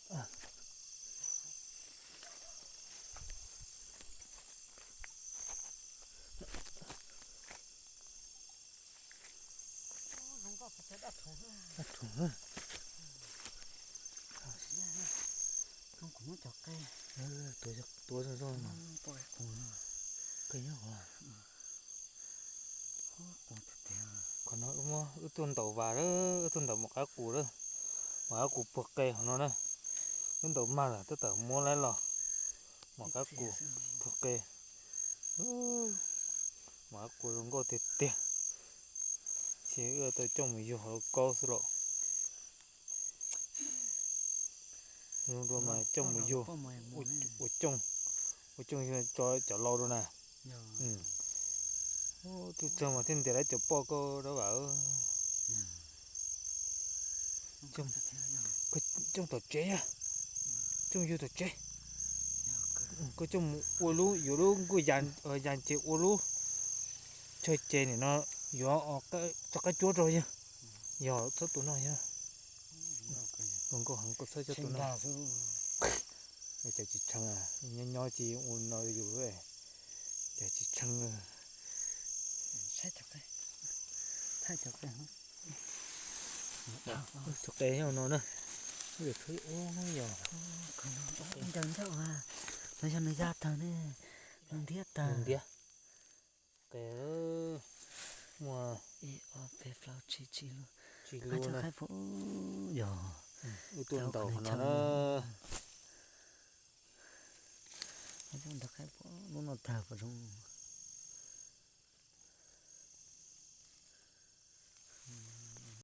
Dab rhuv. Tuav zoo zoo no. Qhov no wb tuaj ntaus vas lawm, wb tuaj ntaus maum qaib qus lawm. Maum qaib qus puag qe hauv no na. Wb ntaus mag lawm tab tom muab laib los. Maum qaib qus puag qe. Maum qaib qus zoo nkauj tiag tiag. Ces wb tau coj mus yug hauv lub kaub xwb los. Zoo dua mas coj mus yug ua cooj, ua cooj yug tso cov lau rau na. Tub tsawg mas thiaj ntiav lawv cov poj koj dab vam. Cooj tom tsev, cooj yug tom tsev. Koj coj mus ua lub, yuav lub nkuaj ya ces ua lub chaw ces nim no yuav tso qaib cuab rau yog, yog txhob tua no yog. Zoo nkauj heev, koj txhob coj tua no. Cas tsis tshee, nyob nyob tsis ua no yus, cas tsis tshee. Txhob qe no na, yog txhob ua yog. Ncaws ncauj, no yog nws ya tag ne, nws ntiab tag. Ntiab. Qe muaj tsib lub na. Yog, wb tuaj ntaus qhov no na. Ntaus qaib puas lub no tag puas zoo.